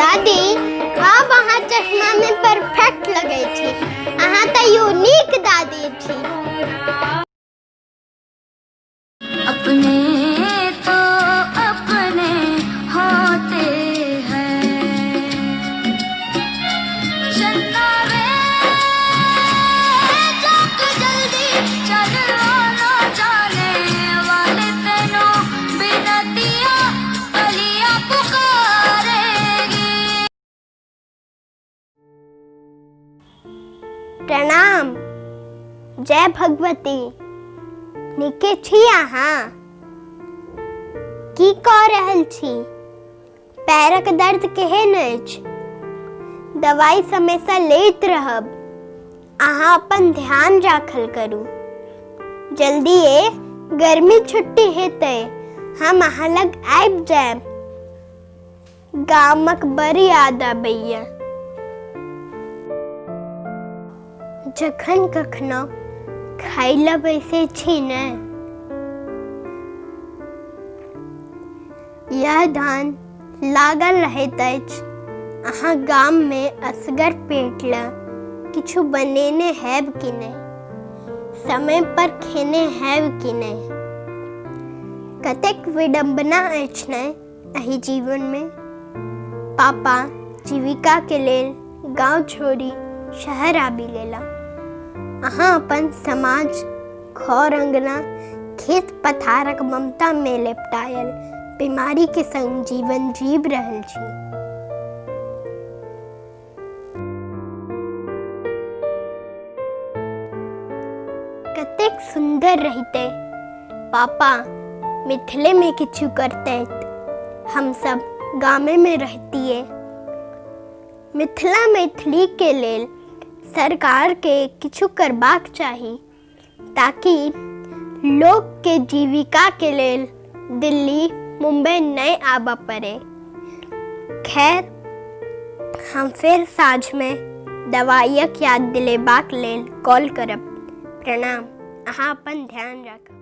दादी, आब अहाँ चश्मा में परफेक्ट लगै छी। अहाँ तऽ यूनिक दादी छी। अपने तो अपने होते हैं चन्ना वे जाके जल्दी चल आना जाने वाले तेनो बिनतिया कलिया पुकारेगी। प्रणाम, जय भगवती। नीके छी अहाँ? की कऽ रहल छी? पैरक दर्द केहन अछि? दवाई समयसँ लैत रहब। अहाँ अपन ध्यान राखल करू। जल्दिए गर्मी छुट्टी हेतै, हम अहाँ लग आबि जायब। गामक बड़ याद आबैया। जखन कखनो खाइ लए बैसै छी ने, यह धान लागल रहैत अछि अहाँ गाममे असगर पेट लए किछु बनेने हैब कि नहि, समय पर खेने हैब कि नहि। कतेक विडम्बना अछि ने एहि जीवनमे। पापा जीविकाके लेल गाँव छोड़ि शहर आबि गेला। अहाँ अपन समाज, घर अंगना, खेत पथारक ममतामे लेपटायल बीमारीके संग जीवन जीब रहल छी। कतेक सुन्दर रहितै पापा मिथिलेमे किछु करतै, हमसब गामेमे रहतियै। मिथिला मैथिलीके लेल सरकारके किछु करबाक चाही ताकि लोकके जीविकाके लेल दिल्ली मुम्बई नहि आबऽ पड़ै। खैर, हम फेर साँझमे दवाइयक याद दिलेबाक लेल कॉल करब। प्रणाम, अहाँ अपन ध्यान राखब।